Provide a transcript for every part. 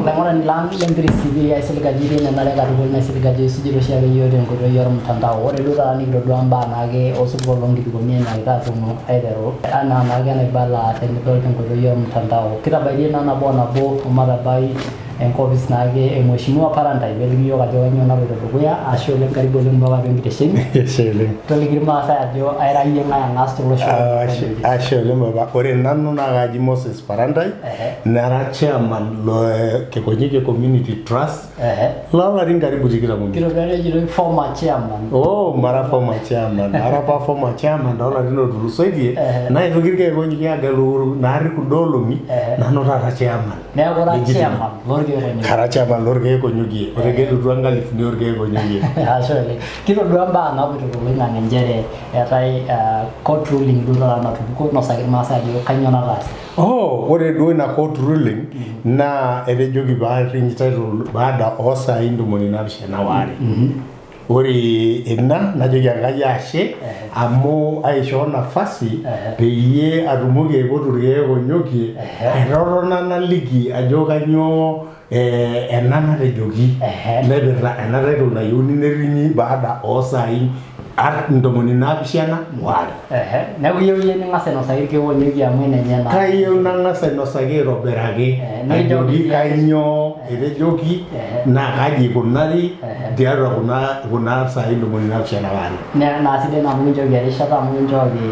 Olaing'urani lang le Mpiris TV, aisilig ajo itii enenare katukul, naisilig ajo isujita oshiake iyiook tenkoitoi ormutandao. Ore duo taata nikitodua imbaa naake osupuko loonkipikoni enyaakita atumo aiteru anaa naake enaibala tenidol tenkoitoi ormutandao. Kitabaitie naa nabo o nabo omatabai enkopis naake e Mheshimiwa Parantai peliki iyiook ajo kainyoo naloito dukuya. Ashe oleng, karibu oleng mpaka atua enkitesheni. Ashe oleng. Toliki irmaasai ajo aira iyie ng'ae ang'as tolosho. Ashe oleng baba. Ore nanu naa kaji Moses Parantai, nara chairman le Kekonyokie Community Trust loolarin karibu 25. Kitodua ejitoi former chairman. Oh, mara former chairman. Ara apa former chairman toolarin ootulusoitie, naitoki irkeek oonyiki agelu naarri kunda olong'i, nanu taata chairman. Neeku ira chairman lorkeek onyokie. Kara chairman lorkeek onyokie, otegelutua nkalifuni orkeek onyokie. Ashe oleng. Kitodua imbaa naapoito toloing'ang'e nchere eetae court ruling duo taata natupukuo inosaki irmaasai ajo kainyoo nataase. Oh, ore duo ina court ruling naa etejoki paarriny title baada oosai 72. Ore ina najoki Enkai ashe amu aishoo nafasi peyie atumoki aipotu irkeek onyokie aitotona naliki ajo kainyoo ena natejoki naipirta ena title nayieuni nerrinyi baada oosai 72. Neeku iyieu iyie ning'as ainosaki irkeek onyokie amu enenye naa. Kayieu nang'as ainosaki aitobiraki ajoki kainyoo etejoki naa kaji ikunari tiatua kuna saai 72. Naa sidai naa amu kinchooki erishata amu kinchooki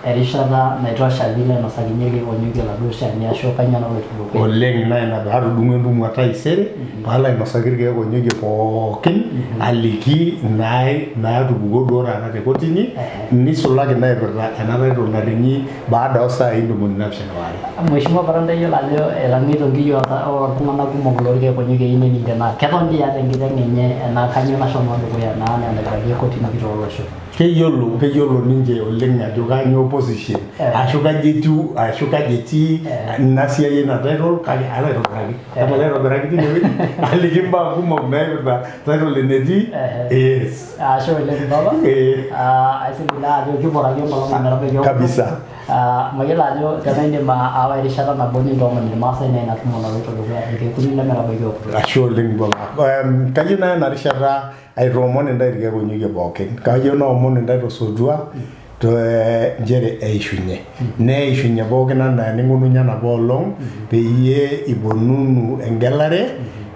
erishata naitosha piilo ainosakinye irkeek onyokie oladuo shani ashu kainyoo naloito dukuya. Oleng, naa ina paatudung'o entumo taisere paalo ainosaki irkeek onyokie pookin aliki naatupukuo duo taata te kotini nisulaki naipirta ena title narrinyi baada oosai 72. Mheshimiwa Parantai, iyiolo ajo etang'eito nkiyia oltung'anak kumok lorkeek onyokie eyieu nening tenaa keton dii eeta enkiteng enye enaa kainyoo nashomo dukuya naa enaa enaibalie kotini kitok olosho. Keyiolo ninche oleng ajo kainyoo position ashu kaji etiu ashu kaji etii ina siai ina title, kake alo aitobiraki, alo aitobiraki tinewueji aliki imbaa kumok naipirta title enetii. Yes. Ashe oleng baba. Aisilig naa ajo kiboraki enkolong ometabaiki Kabisa. Mayiolo ajo tenaa indim aawa erishata nabo nintoomon irmaasai naa ina tumo naloito dukuya irkekuni lemetabaiki okutuk. Ashe oleng baba. Kayieu naya ena rishata aitoomon intae irkeek onyokie pookin. Kayieu naomon intae tosotua nchere eishunye. Neishunye pookin anaa eninkununye enapa olong peyie iponunu engelare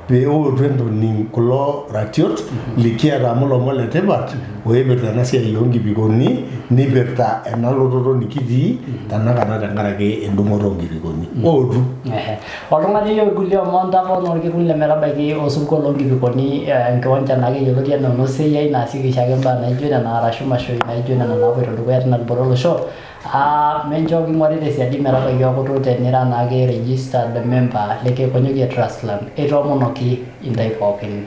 pee ootu entoning kulo ratiot likiata amu ilomon le tipat oipirta ena siai oonkipikoni nipirta ena lototo nikitii tenakata tenkaraki endung'oto oonkipikoni. Ootu. Oltung'ani oyieu irkulie omon tapona orkekun lemetabaiki osupuko loonkipikoni, enkiwanja naake yioloti enaa enoseyiai naasieki oshiake imbaa naijo nena arashu imashoi naijo nena naapoito dukuya tina luboto olosho. Mincho king'uari tesiadi metabaiki okutuk tenira naake registered member le Keekonyokie Trust Land. Eitoomonoki intae pookin.